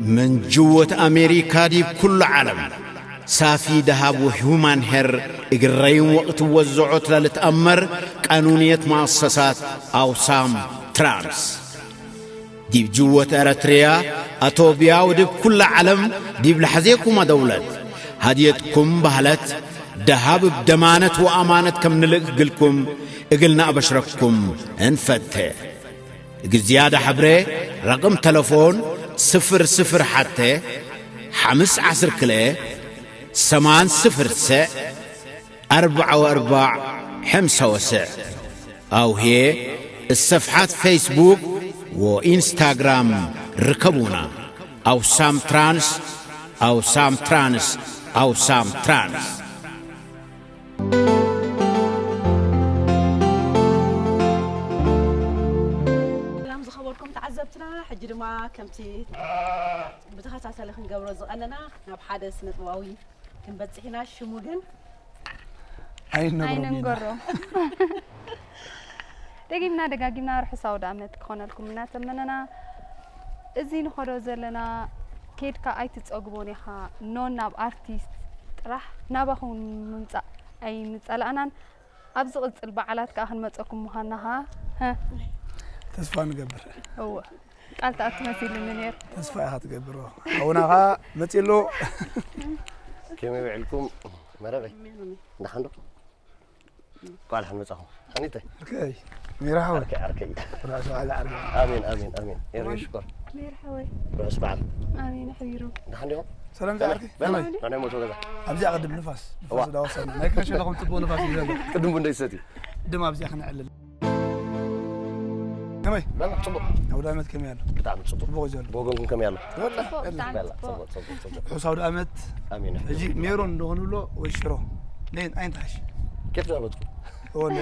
من جوة أمريكا ديب كل عالم. سافي دهب وهيومان هير إقرين وقت وزعوت للتأمر قانونية مؤسسات أوسام ترانس. ዲብ ጅወት ኤረትርያ፣ ኣቶብያ ወድብ ኩላ ዓለም ዲብ ለሐዜኩማ ደውለት፣ ሃድየትኩም ባህለት፣ ደሃብ እብ ደማነት ወኣማነት ከም ንልእክ እግልኩም፣ እግልና ኣበሽረኩም እንፈቴ። እግል ዝያዳ ሐብሬ፣ ረቅም ተለፎን፣ ስፍር ስፍር ሐቴ፣ ሐምስ ዐስር ክልኤ፣ ሰማን ስፍር ሰዕ፣ ኣርብዓ ወኣርባዕ ሐምሳ ወሰዕ። ኣውሄ እሰፍሓት ፌስቡክ ወኢንስታግራም ርከቡና። ኣውሳም ትራንስ፣ ኣውሳም ትራንስ፣ ኣውሳም ትራንስ። ሰላም ዝኸበርኩም ተዓዘብትና፣ ሕጂ ድማ ከምቲ ብተኸታተሊ ክንገብሮ ዝቐነና ናብ ሓደ ስነ ጥበባዊ ክንበጽሕ ኢና። ሽሙ ግን ኣይንነግሮም ኢና። ኣይንንገሮም። ደጊምና ደጋጊምና ርሑስ ኣውደ ኣመት ክኾነልኩም እናተመነና፣ እዚ ንኸዶ ዘለና ኬድካ ኣይትጸግቦን ኢኻ። ኖን ናብ ኣርቲስት ጥራሕ ናባኹም ምምጻእ ኣይምጸላእናን። ኣብ ዝቕጽል በዓላት ከኣ ክንመጸኩም ምዃንና ኸኣ፣ ሀ? ተስፋ ንገብር። እወ። ቃል ትኣቱ መሲሉኒ ነይሩ። ተስፋ ኢኻ ትገብሮ። ሓውና ኸኣ መጺሉ። ከመይ ውዒልኩም? መረበይ። ደሓን ዶ? እንኳዕ ደሓን መጻኹም። ሓኒተይ። ኣርከይ። ሜራ ሓወይ። ኣርከይ፣ ኣርከይ። ርሑስ በዓል ዓርከይ። ኣሜን፣ ኣሜን፣ ኣሜን። ኤሪ ሽኮር። ሜራ ሓወይ። ርሑስ በዓል። ኣሜን፣ ኣሕቢሩ። ደሓን ዲኹም? ሰላም፣ ዛ ዓርከይ። በላ፣ ከመይ? በላ፣ ሞቶ ገዛ። ኣብዚኣ ቅድም ንፋስ፣ ንፋስ እዋ። እንዳወሰድና። ናይ ክረሽ ኣለኹም፣ ጽቡቕ ንፋስ እዩ ዘሎ። ቅድም ቡን ደይሰትዩ። ድማ ኣብዚኣ ክነዕልል። ከመይ? በላ፣ ጽቡቕ። ኣውደ ዓመት ከመይ ኣሎ? ብጣዕሚ ጽቡቕ። ጽቡቕ እዩ ዘሎ። ብወገንኩም ከመይ ኣሎ? ወላ፣ ጽቡቕ፣ ወላ። ብጣዕሚ በላ፣ ጽቡቕ። ጽቡቕ፣ ጽቡቕ፣ ጽቡቕ። ርሑስ ኣውደ ዓመት። ኣሜን። ሕጂ ሜሮን እንዶ ክንብሎ ወይ ሽሮ? ነይን፣ ኣይንትሓሽ? ኬፍ ዶ ኣበትኩም? ወላ፣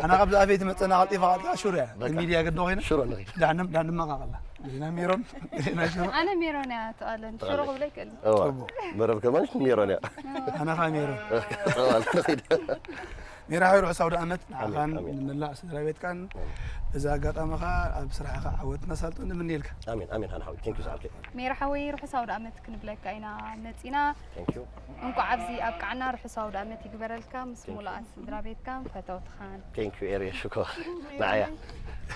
ኣና ካብ ዝኣፈይ ትመጸና ቀልጢፋ ቀልጢፋ ሽሮ እያ። በቃ። ሚድያ ገዶ ኮይና? ሽሮ ንኺድ። ዳዕንም፣ ዳዕንም መቃቀላ። ግዜና ሜሮን፣ ግዜና ሽሮ። ኣነ ሜሮን እያ ትቐለን። ሽሮ ተቐለይ። ክብሎ ኣይክእልን። እዋ፣ ጥቡቕ። መረብ ከማን ሜሮን እያ። ኣና ኸኣ ሜሮን። ጠዋል ንኺድ። ሜራ ሓወይ ርሑስ ኣውደ ዓመት ንዓኻን ኣሜን፣ ኣሜን። ንመላእ ስድራ ቤትካን። ኣሜን። በዚ ኣጋጣሚ ኸኣ ኣብ ስራሕኻ ዓወት እናሳልጦ ንምነየልካ። ኣሜን፣ ኣሜን፣ ሃና ሓወይ። ቴንክ ዩ ዝዓርከይ። ሜራ ሓወይ ርሑስ ኣውደ ዓመት ክንብለካ ኢና መጺና። ቴንክ ዩ። እንቋዕ ኣብዚ ኣብቃዓና። ርሑስ ኣውደ ዓመት ይግበረልካ ምስ ቴንክ ዩ። ሙሉኣት ስድራ ቤትካን ፈተውትኻን። ቴንክ ዩ ኤሪ ሽኮር። ንዓያ።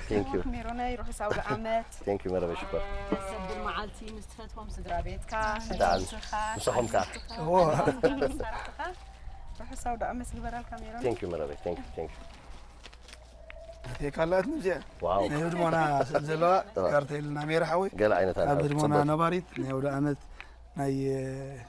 ቴንክ ዩ። ሜሮነይ ርሑስ ኣውደ ዓመት። ቴንክ ዩ መረበ ሽኮር። ዘብል መዓልቲ ምስ ትፈትዎም ስድራ ቤትካ፣ ብጣዕሚ። ፈተውትኻ፣ ምሳኹም ከኣ። ተዓዘብትኻ፣ እዎ። መሳርሕትኻ። ርሑስ ኣውደ ዓመት ይግበረልካ ሜሮን። ቴንክ ዩ መረበ። ቴንክ ዩ፣ ቴንክ ዩ። እቴ ካልኣት ንብዚኣ። ዋው። ናይ ህድሞና ስእሊ ዘለዋ ጥራ። ካርታ የልና ሜራ ሓወይ። ገለ ዓይነት ኣብ ኣለ። ህድሞና ጽቡቅ። ነባሪት ናይ ኣውደ ዓመት ናይ፣ እ፣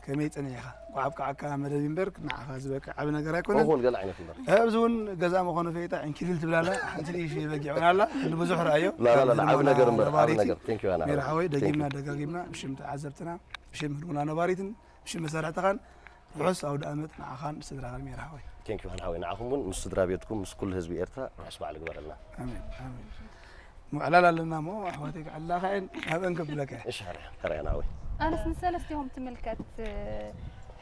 ከመይ ጸኒሕካ? እንኳዕ ኣብቅዓካ መደብ ይንበር፣ ንዓኻ ዝበቅዕ ዓቢ ነገር ኣይኮነን። እኹል ገለ ዓይነት ይንበር። ኣብዚ እውን ገዛ መኾነ ፈይጣ ዕንኪልል ትብል ኣላ፣ ሓንቲ ንእሽተይ በጊዕ እውን ኣላ፣ ክንዲ ብዙሕ ረኣዮ። ላ፣ ላ፣ ላ፣ ላ፣ ካብ ዓቢ ህድሞና ነገር እምበር፣ ዓቢ ነባሪት ነገር። ቴንክ ዩ፣ ኣና ሜራ ሓወይ፣ ቴንክ ዩ። ደጊምና ደጋጊምና ብሽም ተዓዘብትና፣ ብሽም ህድሞና ነባሪትን፣ ብሽም መሳርሕትኻን፣ ርሑስ ኣውደ ዓመት ንዓኻን ንስድራኻን ሜራ ሓወይ። ቴንክ ዩ፣ ሃና ሓወይ። ንዓኹም እውን ምስ ስድራ ቤትኩም፣ ምስ ኩሉ ህዝቢ ኤርትራ፣ ርሑስ በዓል ግበረልና። ኣሜን፣ ኣሜን። ምዕላል ኣለና እሞ ኣሕዋተይ ክዕልላኻ እየን፣ ናብአን ከብለካ እየ። እሺ፣ ሓርያ፣ ሓርያ፣ ሓርያ፣ ናወይ። ኣነስ ንሰለስቲሆም ትምልከት፣ እ፣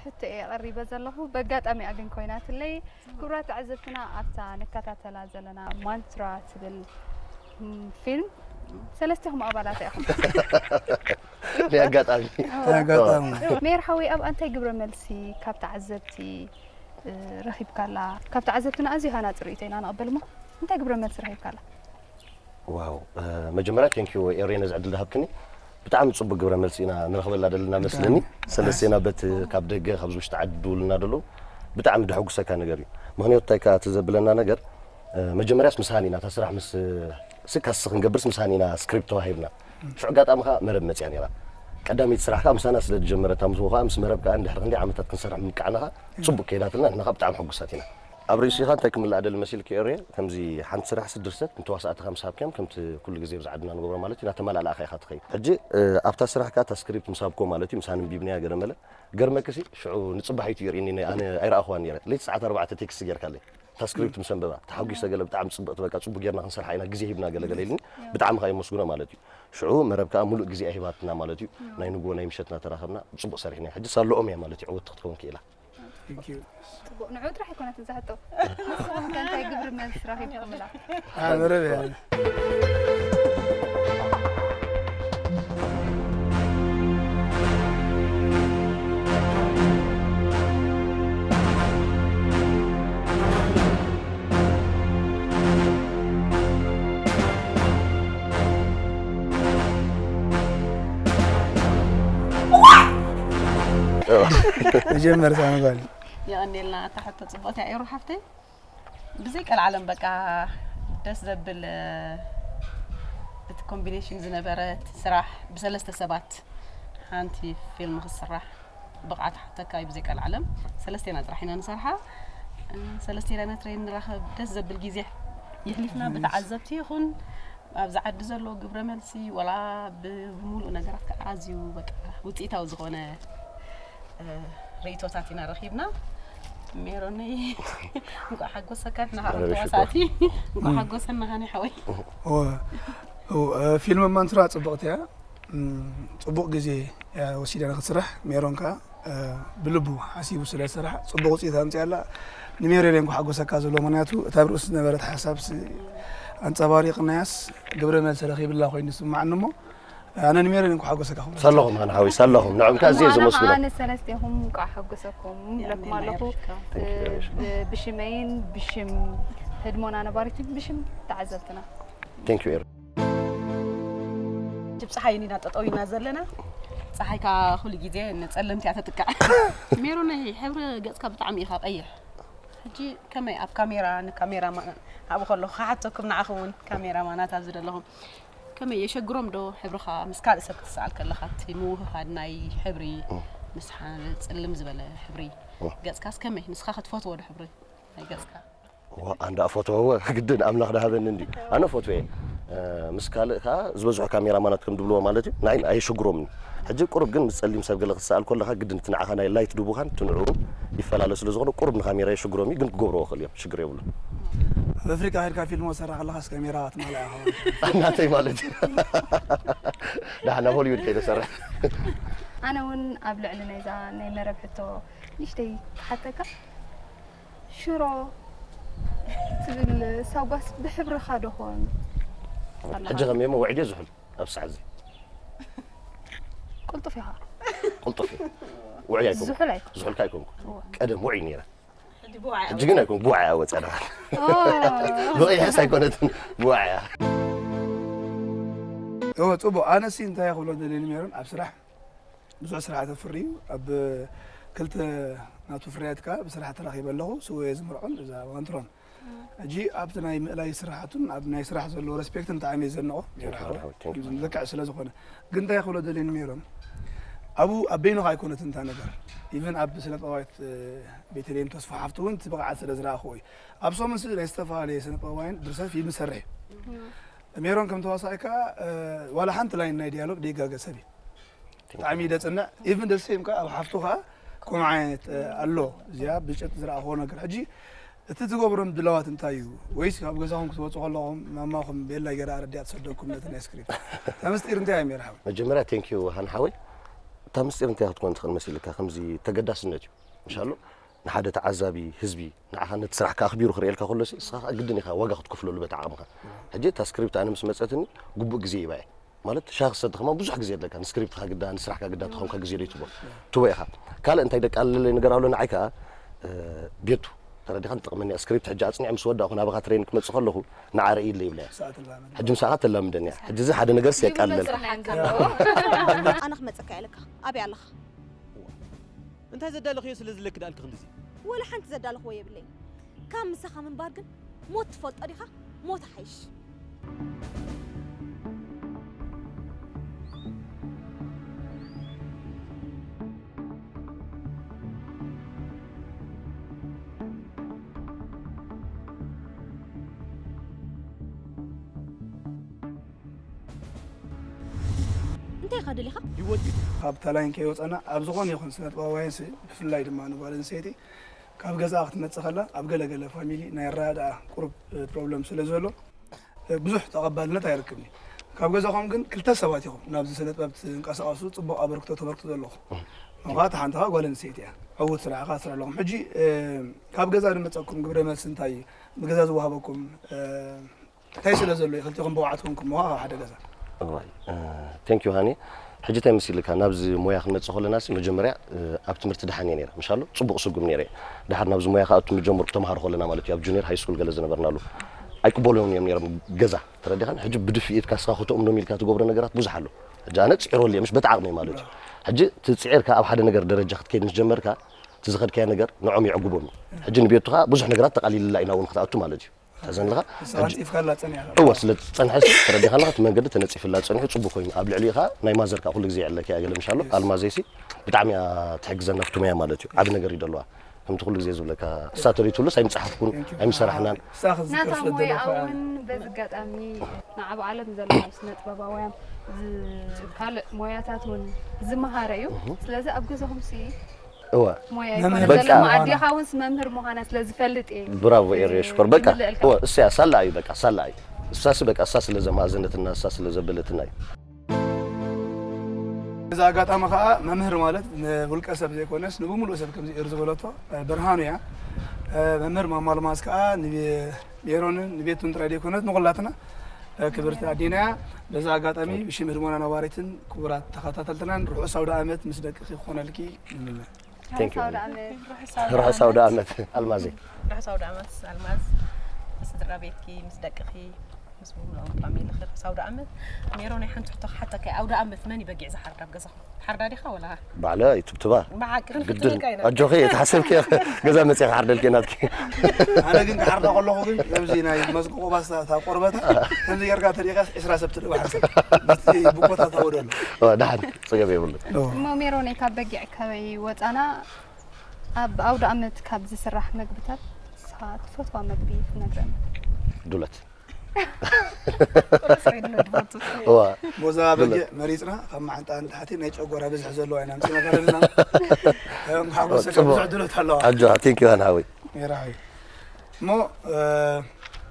ሕቶ እየ ቀሪበ ዘለኹ። በጋጣሚ እያ ግን ኮይናትለይ። ክቡራት ተዓዘብትና፣ ኣብታ ንከታተላ ዘለና ማንትራ ትብል፣ ም፣ ፊልም፣ ሰለስቲኹም ኣባላት ኢኹም። ናይ ኣጋጣሚ። ናይ ኣጋጣሚ። ሜር ሓወይ፣ ኣብ ኣንታይ ግብረ መልሲ ካብ ተዓዘብቲ፣ እ፣ ረኺብካላ? ካብ ተዓዘብትና ኣዝዩ ሃናጺ ርእይቶ ኢና ንቕበል እሞ፣ እንታይ ግብረ መልሲ ረኺብካላ? ዋው፣ እ፣ መጀመርያ ቴንክ ዩ ኤሬ ነዚ ዕድል ዝሃብክኒ። ብጣዕሚ ጽቡቅ ግብረ መልሲ ኢና ንረኽበላ ዘለና መስለኒ። ብጣዕሚ። ሰለስቴና በቲ ካብ ደገ፣ ካብዚ ውሽጢ ዓዲ ድውልና ደለዉ ብጣዕሚ ደሐጉሰካ ነገር እዩ። ምኽንያቱ እንታይ ከኣ እቲ ዘብለና ነገር፣ እ፣ መጀመርያስ ምሳና ኢና እታ ስራሕ ምስ፣ ስካስ ክንገብርስ ምሳና ኢና ስክሪፕት ተዋሂብና። ሽዑ ኣጋጣሚ ከኣ መረብ መጽያ ነይራ። ቀዳመይቲ ስራሕ ከኣ ምሳና ስለ ዝጀመረት፣ ምስ ከኣ ምስ መረብ ከኣ እንድሕር ክንደይ ዓመታት ክንሰርሕ ምብቃዕና ከኣ ጽቡቅ ከይዳትና፣ ንሕና ከኣ ብጣዕሚ ሕጉሳት ኢና። ኣብ ርእሲኻ እንታይ ክምላእ ደሊ መሲልኪ ኤሬ? ከምዚ ሓንቲ ስራሕ ስድርሰት ንተዋሳእትኻ ምስ ሃብክዮም፣ ከምቲ ኩሉ ግዜ ብዚ ዓድና ንገብሮ ማለት እዩ፣ እናተመላላእኻ ኢኻ ትኸይድ። ሕጂ፣ እ፣ ኣብታ ስራሕ ከኣ እታ ስክሪፕት ምስ ሃብክዎ ማለት እዩ፣ ምሳን ኣንቢብናያ ገለ መለ፣ ገርመክሲ፣ ሽዑ ንጽባሒቱ የርእየኒ፣ ኣነ ኣይረኣኽዋን ነይረ። ለይቲ ሰዓት ኣርባዕተ ቴክስት ጌርካለይ። እታ ስክሪፕት ምስ ኣንበባ፣ ተሓጒሰ ገለ ብጣዕሚ ጽብቕቲ፣ በቃ ጽቡቅ ጌርና ክንሰርሓ ኢና፣ ግዜ ሂብና ገለ ገለ ኢልኒ፣ ብጣዕሚ ከኣ የመስግኖ ማለት እዩ። ሽዑ መረብ ከኣ ሙሉእ ግዜኣ ሂባትና ማለት እዩ። ናይ ንግሆ ናይ ምሸትና ተራኸብና፣ ጽቡቅ ሰሪሕና። ሕጂ ሳልኦም እያ ማለት እዩ፣ ዕውትቲ ክትከውን ክኢላ። Thank you። ጽቡቕ፣ ንዑ ጥራሕ ኣይኮነትን እዛ ሕቶ። ንስኹም ከ እንታይ ግብሪ መልሲ ረኺብኩምላ? ኣበረበ። መጀመርታ ንጓል። የቐኔልና። እታ ሕቶ ጽቡቕቲ እያ ኤሩ ሓፍተይ። ብዘይ ቀልዓለም በቃ ደስ ዘብል እቲ ኮምቢኔሽን ዝነበረ እቲ ስራሕ ብሰለስተ ሰባት ሓንቲ ፊልም ክስራሕ ብቕዓት ሓተካ እዩ። ብዘይ ቀልዓለም ሰለስቴና ጥራሕ ኢና ንሰርሓ። ሰለስቴና ነትረይ ንራኸብ ደስ ዘብል ግዜ የሕሊፍና። ብተዓዘብቲ ይኹን ኣብዚ ዓዲ ዘሎ ግብረ መልሲ ወላ ብምሉእ ነገራት ከዓ ኣዝዩ በቃ ውፅኢታዊ ዝኾነ ርእቶታት ኢና ረኺብና። ሜሮነይ እንኳዕ ሓጎሰካ። ንሕና ከዓ ከም ተዋሳእቲ እንኳዕ ሓጎሰና ሃኒ ሓወይ። ፊልም ማንስራ ፅቡቕቲ እያ። ፅቡቕ ግዜ እያ ወሲዳ ንክትስራሕ። ሜሮን ከዓ ብልቡ ሓሲቡ ስለ ዝስራሕ ፅቡቕ ውፅኢት ኣምፅኣላ። ንሜሮን እንኳዕ ሓጎሰካ ዘሎ ምክንያቱ እታ ብርእሱ ዝነበረት ሓሳብ ኣንፀባሪቕናያስ ግብረ መልሲ ረኺብላ ኮይኑ ዝስማዓኒ እሞ ኣነ ንሜሮን እንኳዕ ሓጎሰካ ክብሎ ሰለኹም ኣነ ሓወይ ሰለኹም ንዕም ከኣ ኣዝየ ዘመስግኖ ኣነ ሰለስቴኹም እንኳዕ ሓጎሰኩም ይብለኩም ኣለኹ። ብሽመይን ብሽም ህድሞና ነባሪት ብሽም ተዓዘብትና። Thank you ኤር ጅብ ፀሓይ ኢና ጠጠው ኢና ዘለና። ፀሓይ ከኣ ኩሉ ግዜ ንፀለምቲ እያ ተጥቅዕ። ሜሮነይ ሕብሪ ገፅካ ብጣዕሚ ኢኻ ቀይሕ። ሕጂ ከመይ ኣብ ካሜራ ንካሜራ ኣብኡ ከለኹ ክሓተኩም ንዓኹም እውን ካሜራ ማናት ኣብዚ ዘለኹም ከመይ የሸግሮም ዶ ሕብርኻ ምስ ካልእ ሰብ ክትሰኣል ከለኻ እቲ ምውህሃድ ናይ ሕብሪ ምስ ፅልም ዝበለ ሕብሪ ገፅካስ ከመይ ንስኻ ክትፈትዎ ዶ ሕብሪ ናይ ገፅካ? ኣንዳ ፈትወዎ ግድን ኣምላኽ ዳሃበኒ እንዲ ኣነ ፈትወ ምስ ካልእ ከዓ ዝበዝሑ ካሜራ ማናት ከም ድብልዎ ማለት እዩ ናይ ኣየሽግሮምኒ ሕጂ ቁሩብ ግን ምስ ፀሊም ሰብ ገለ ክትሰኣል ከለካ ግድን እቲ ንዓኻ ናይ ላይት ድቡኻን እቲ ንዕኡ ይፈላለ ስለ ዝኾነ ቁሩብ ንካሜራ የሽግሮም እዩ ግን ክገብርዎ ክእል እዮም ሽግር የብሉ ኣብ ኣፍሪቃ ሄድካ ፊልም ወሰራ ከለካ ስ ካሜራ ትማላ ኢኻ ናተይ ማለት እዩ ዳሕና ሆሊውድ ከይደ ሰርሕ ኣነ እውን ኣብ ልዕሊ ናይዛ ናይ መረብ ሕቶ ንሽተይ ክሓተካ ሽሮ ትብል ሳጓስ ብሕብርኻ ዶ ኾን? ሕጂ ከመይ እሞ ውዒድ እየ ዝሑል ኣብ ሰዓት እዚ ቁልጡፍ ኢኻ። ቁልጡፍ እዩ ውዑይ ኣይኮንኩ ዝሑል ኣይኮን። ዝሑልካ ኣይኮንኩ ቀደም ውዑይ ነይረ ሕጂ ግን ኣይኮንኩ ብውዓይ ኣወፀና ብቐይሕስ ኣይኮነትን ብውዓያ እወ ፅቡቅ ኣነሲ እንታይ ክብሎ ደልየ ሜሮን ኣብ ስራሕ ብዙሕ ስራሕ ተፍሪ እዩ ኣብ ክልተ ናቱ ፍርያት ከዓ ብስራሕ ተራኺበ ኣለኹ ስወየ ዝምርዖን እዛ ዋንትሮን ሕጂ ኣብቲ ናይ ምእላይ ስራሕቱን ኣብ ናይ ስራሕ ዘለዎ ሬስፔክትን ብጣዕሚ እየ ዘድንቆ ልክዕ ስለ ዝኾነ ግን እንታይ ክብሎ ደልየ ንሜሮን ኣብኡ ኣብ በይኑ ከዓ ኣይኮነትን እታ ነገር ኢቨን ኣብ ስነ ጥበባዊት ቤተልሔም ተስፋ ሓፍቲ እውን እቲ ብቕዓት ስለ ዝረኣኽዎ እዩ ኣብ ሶምን ስእ ናይ ዝተፈላለየ ስነ ጥበባዊን ድርሰት ፊልም ዝሰርሕ እዩ ሜሮን ከም ተዋሳኢ ከዓ ዋላ ሓንቲ ላይን ናይ ዲያሎግ ደይጋገ ሰብ እዩ ብጣዕሚ ደፅንዕ ኢቭን ደሴም ከዓ ኣብ ሓፍቱ ከዓ ከምኡ ዓይነት ኣሎ እዚኣ ብጭብጢ ዝረኣኽዎ ነገር ሕጂ እቲ ትገብሮም ድላዋት እንታይ እዩ ወይስ ካብ ገዛኹም ክትወፁ ከለኹም ማማኹም ቤላ ገይራ ኣረዲኣ ትሰደኩም ነቲ ናይ ስክሪፕት እታ ምስጢር እንታይ እያ ሜርሓዊ መጀመርያ ቴንኪዩ ሃን ሓወይ እታ ምስጢር እንታይ ክትኮን ትኽእል መሲልካ ከምዚ ተገዳስነት እዩ ምሻሎ ንሓደ ተዓዛቢ ህዝቢ ንዓኻ ነቲ ስራሕካ ኣኽቢሩ ክርእየልካ ከሎ እስኻ ግድን ኢኻ ዋጋ ክትከፍለሉ በቲ ዓቕምኻ ሕጂ እታ ስክሪፕት ኣነ ምስ መፀትኒ ግቡእ ግዜ ይባየ ማለት ሻሂ ክሰቲ ከማን ብዙሕ ግዜ ኣለካ ንስክሪፕትካ ግዳ ንስራሕካ ግዳ ተኾንካ ግዜ ዶ ይትቦ ትቦ ኢኻ ካልእ እንታይ ደቃልለይ ነገር ኣሎ ንዓይ ከዓ ቤቱ ተረዲኻ ንጠቕመኒ ስክሪፕት ሕጂ ኣፅኒዐ ምስ ወዳእኹ ናባኻ ትሬን ክመፅእ ከለኹ ንዓ ርእይለ ይብለያ ሕጂ ምሳኻ ተላምደኒ ሕጂ እዚ ሓደ ነገር የቃልለል ኣነ ክመፀካ ያለካ ኣበይ ኣለኻ እንታይ ዘዳለኽዮ ስለ ዝለክ ደኣልክ ክንድዚ ወላ ሓንቲ ዘዳለኽዎ የብለይ ካብ ምሳኻ ምንባር ግን ሞት ትፈልጦ ዲኻ ሞት ሓይሽ እንታይ ኢኻ ደሊኻ? ህይወት ግን ካብ ታላይን ከይወፀና ኣብ ዝኾነ ይኹን ስነ ጥበባውያን ሲ ብፍላይ ድማ ንጓል ኣንስተይቲ ካብ ገዛኣ ክትመፅእ ከላ ኣብ ገለ ገለ ፋሚሊ ናይ ኣረዳድኣ ቁሩብ ፕሮብለም ስለ ዘሎ ብዙሕ ተቐባልነት ኣይረክብን እዩ። ካብ ገዛኹም ግን ክልተ ሰባት ኢኹም ናብዚ ስነ ጥበብ ትንቀሳቐሱ ፅቡቕ ኣበርክቶ ተበርክቱ ዘለኹም። እሞ ከዓ እታ ሓንቲ ከዓ ጓል ኣንስተይቲ እያ። ዕዉት ስራሕ ከዓ ትሰርሑ ኣለኹም። ሕጂ ካብ ገዛ ዝመፀኩም ግብረ መልሲ እንታይ እዩ? ብገዛ ዝወሃበኩም እንታይ ስለ ዘሎ እዩ ክልቲኹም ብውዓት ኮንኩም ምዃ ካብ ሓደ ገዛ? እዋይ ቴንክ ዩ ሃኒ ሕጂ እንታይ መሲልካ ናብዚ ሞያ ክንመፅእ ከለና ሲ መጀመርያ ኣብ ትምህርቲ ድሓን እየ ነይረ ምሻሎ ፅቡቕ ስጉም ነይረ እየ ድሓር ናብዚ ሞያ ከዓ ኣብቲ ምጀምር ተምሃሮ ከለና ማለት እዩ ኣብ ጁኒየር ሃይ ስኩል ገለ ዝነበርናሉ ኣይቅበሉን እዮም ነይሮም ገዛ ተረዲኻን ሕጂ ብድፍኢት ካስኻ ክተእምኖም ኢልካ ትገብሮ ነገራት ብዙሕ ኣሎ ሕጂ ኣነ ጽዒረሉ እየ፣ ምሽ በቲ ዓቕመይ ማለት እዩ። ሕጂ እቲ ጽዒርካ ኣብ ሓደ ነገር ደረጃ ክትከይድ ምስ ጀመርካ፣ እቲ ዝኸድካዮ ነገር ንዖም የዕጉቦም እዩ። ሕጂ ንቤቱ ከኣ ብዙሕ ነገራት ተቓሊልላ ኢና እውን ክትኣቱ ማለት እዩ። ተዘንልኻ ንስኻ ሕጂ ተነጺፍካላ ጸኒሕካ። እወ፣ ስለ ዝጸንሐ ሲ ተረዲኻ ኣለኻ፣ እቲ መንገዲ ተነጺፍላ ጸኒሑ ጽቡቕ ኮይኑ፣ ኣብ ልዕሊኡ ከኣ ናይ ማዘር ከኣ ኩሉ ግዜ የዕለኪ እያ ገለ ምሻሎ፣ ኣልማዘይ ሲ ብጣዕሚ እያ ትሕግዘና፣ ፍቱመያ ማለት እዩ። ዓቢ ነገር እዩ ደለዋ። ከምቲ ኩሉ ግዜ ዝብለካ፣ እሳ ተሪቱሉስ ኣይምጸሓፍኩን፣ ኣይምሰራሕናን። እሳ ክትዝክር ናታ ስለ ሞያኣ ዘለዋ። እውን በዚ ኣጋጣሚ ንዓብ ዓለም ዘለዉ ስነ ጥበባውያን ዝ-፣ ካልእ ሞያታት እውን ዝመሃረ እዩ። ስለዚ ኣብ ገዛኹም ሲ እወ። ሞያ መምህር ይኮነ በቃ። ዘሎ ኣዴኻ እውን ሲ መምህር ምዃና ስለ ዝፈልጥ እየ። ብራቮ ኤርዮ ሽኮር። በቃ፣ ይምልእልካ። እወ፣ እሳ እያ፣ ሳላ እዩ፣ በቃ፣ ሳላ እዩ። እሳሲ በቃ፣ እሳ ስለ ዘማእዘነትና፣ እሳ ስለ ዘበለትና እዩ። እዚ ኣጋጣሚ ከዓ መምህር ማለት ንውልቀ ሰብ ዘይኮነስ ንብሙሉእ ሰብ ከምዚ ኤር ዝበለቶ፣ እ፣ ብርሃኑ እያ። እ፣ መምህር ማማ ኣልማዝ ከዓ ንቤ-፣ ሜሮንን ንቤቱን ጥራይ ዘይኮነት ንኹላትና፣ እ፣ ክብርቲ ኣዴና እያ። በዚ ኣጋጣሚ ብሽም ህድሞና ነባሪትን ክቡራት ተኸታተልትናን ርሑስ ኣውደ ዓመት ምስ ደቅኺ ክኾነልኪ ንምነ። Thank you። ርሑስ ኣውደ ዓመት። ርሑስ ኣውደ ዓመት ኣልማዘይ። ርሑስ ኣውደ ዓመት ኣልማዝ፣ ስድራ ቤትኪ፣ ምስ ደቅኺ፣ ምስ ሙሉኦም ፋሚሊኺ ርሑስ ኣውደ ዓመት። ሜሮን፣ ናይ ሓንቲ ሕቶ ክሓተካ፣ ኣውደ ዓመት መን እዩ በጊዕ ዝሓርድ ኣብ ገዛኹም? ሓርዳ ዲኻ ወላ? ባዕለ ይትብትባ። ብሓቂ ግድን። ክንፍትነካ ኢና። ኣጆኺ፣ እታ ሓሰብኪ ገዛ መጽያ ክሓርደልኪ ናትኪ። ኣነ ግን ክሓርዳ ከለኹ ግን ከምዚ ናይ መዝቆቆ ባስታ እታ ቆርበታ ከምዚ ጌርካ ተሪኻ ዒስራ ሰብ ትልእዋ ሓንሳብ። ምስቲ ብኮታ ተወደሉ። ኦ፣ ደሓን፣ ጸገም የብሉን። ኦ። እሞ ሜሮን፣ ካብ በጊዕ ካበይ ወጻና፣ ኣብ ኣውደ ዓመት ካብ ዝስራሕ መግብታት ንስኻ ትፈትዋ መግቢ ትነግረና? ዱለት። ቁርሲ ከይድና ድፈቱ። እዋ። ሞዛ በጊዕ ዱለት። መሪጽና፣ ካብ መዓንጣ ንታሕቲ ናይ ጨጎራ ብዝሒ ዘለዋ ኢና ኣምጺእና ዘለና። እም፣ ሓጎሰካ ጽቡቕ። ብዙሕ ዱለት ኣለዋ። ኣጆኻ፣ ቴንኪዩ፣ ሃና ሓወይ። ሜራ ሓወይ። እሞ፣ እ፣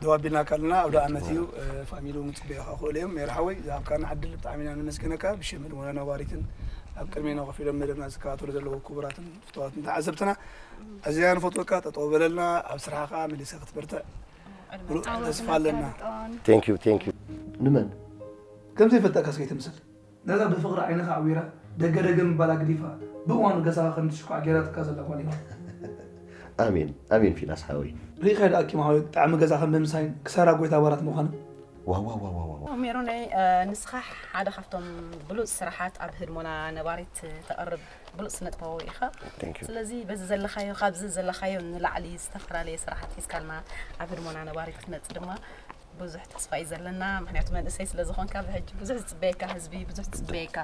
ደው ኣቢልና ካልና ኣውደ ዓመት እዩ፣ እ፣ ፋሚሊ እውን ጽበየኻ ክእሉ እዮም። ሜራ ሓወይ፣ ዝሃብካና ዕድል ብጣዕሚ ኢና ነመስግነካ። ብሽም ህድሞና ነባሪትን ኣብ ቅድሜና ኮፍ ኢሎም መደብና ዝከታተሉ ዘለዉ ክቡራትን ፍቱዋትን ተዓዘብትና፣ ኣዝያ ንፈትወካ፣ ጠጠው በለልና፣ ኣብ ስራሕኻ መሊስካ ክትበርትዕ ብሩህ ተስፋ ኣለና። Thank you, thank you። ንመን? ከም ዘይፈልጠካስ ከይትምስል። ነዛ ብፍቕሪ ዓይንኻ ኣዕዊራ፣ ደገ ደገ ምባላ ግዲፋ፣ ብእዋኑ ገዛኻ ከም ትሽኳዕ ገይራትካ ዘላ ጓል እያ። ኣሜን፣ ኣሜን ፊናስ ሓወይ። ርኢኻዮ ደኣ ኣኪም ሓወይ፣ ጣዕሚ ገዛኻ ምምሳይን ክሳራ ጎይታ ባራት ምዃንን። ዋው፣ ዋው፣ ዋው፣ ዋው፣ ዋው። ሜሮነይ፣ እ፣ ንስኻ ሓደ ካብቶም ብሉጽ ስራሓት ኣብ ህድሞና ነባሪት ተቕርብ ብሉጽ ስነ ጥበባዊ ኢኻ። Thank you። ስለዚ በዚ ዘለኻዮ፣ ካብዚ ዘለኻዮ ንላዕሊ ዝተፈላለየ ስራሓት ሒዝካልና ኣብ ህድሞና ነባሪት ክትመጽእ ድማ ብዙሕ ተስፋ እዩ ዘለና። ምኽንያቱ መንእሰይ ስለ ዝኾንካ፣ ብሕጂ ብዙሕ ዝጽበየካ ህዝቢ፣ ብዙሕ ዝጽበየካ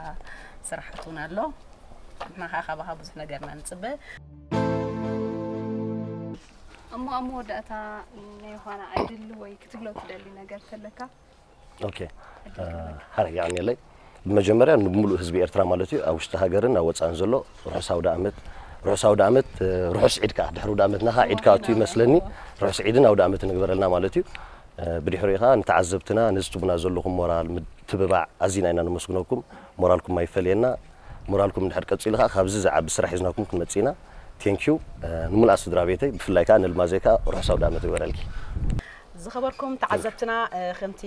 ስራሓት እውን ኣሎ። ንሕና ከዓ ካባኻ ብዙሕ ነገርና ንጽበ። እሞ ኣብ መወዳእታ ናይ ዮሃና ዕድል ወይ ክትብሎ ትደሊ ነገር ተለካ? ኦኬ። ዕድል ክህበካ። ሓረ የቐንየለይ። ብመጀመርያ ንምሉእ ህዝቢ ኤርትራ ማለት እዩ፣ ኣብ ውሽጢ ሃገርን ኣብ ወጻእን ዘሎ ርሑስ ኣውደ ዓመት፣ ርሑስ ኣውደ ዓመት፣ ርሑስ ዒድ ከኣ። ድሕሪ ኣውደ ዓመትና ከኣ ዒድ ከኣቱ ይመስለኒ። ርሑስ ዒድን ኣውደ ዓመትን ንግበረልና ማለት እዩ። ብድሕሪኡ ከኣ ንተዓዘብትና፣ ነዚ ትቡና ዘለኹም ሞራል፣ ምትብባዕ ኣዚና ኢና ነመስግነኩም። ሞራልኩም ኣይፈለየና። ሞራልኩም እንድሕር ቀጺሉ ከኣ ካብዚ ዝዓቢ ስራሕ ሒዝናኩም ክንመጽእ ኢና። ቴንኪዩ። ንምልኣት ስድራ ቤተይ፣ ብፍላይ ከኣ ንልማዘይ ከኣ ርሑስ ኣውደ ዓመት ይግበረልኪ። ዝኸበርኩም ተዓዘብትና፣ እ፣ ከምቲ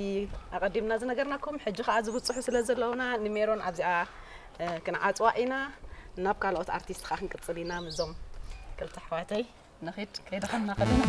ኣቐዲምና ዝነገርናኩም፣ ሕጂ ኸኣ ዝብጽሑ ስለ ዘለውና፣ ንሜሮን ኣብዚኣ፣ እ፣ ክንዓጽዋ ኢና። ናብ ካልኦት ኣርቲስት ኸኣ ክንቅጽል ኢና፣ ምስዞም ክልተ ኣሕዋተይ ንኺድ፣ ከይደኸምና ከለና።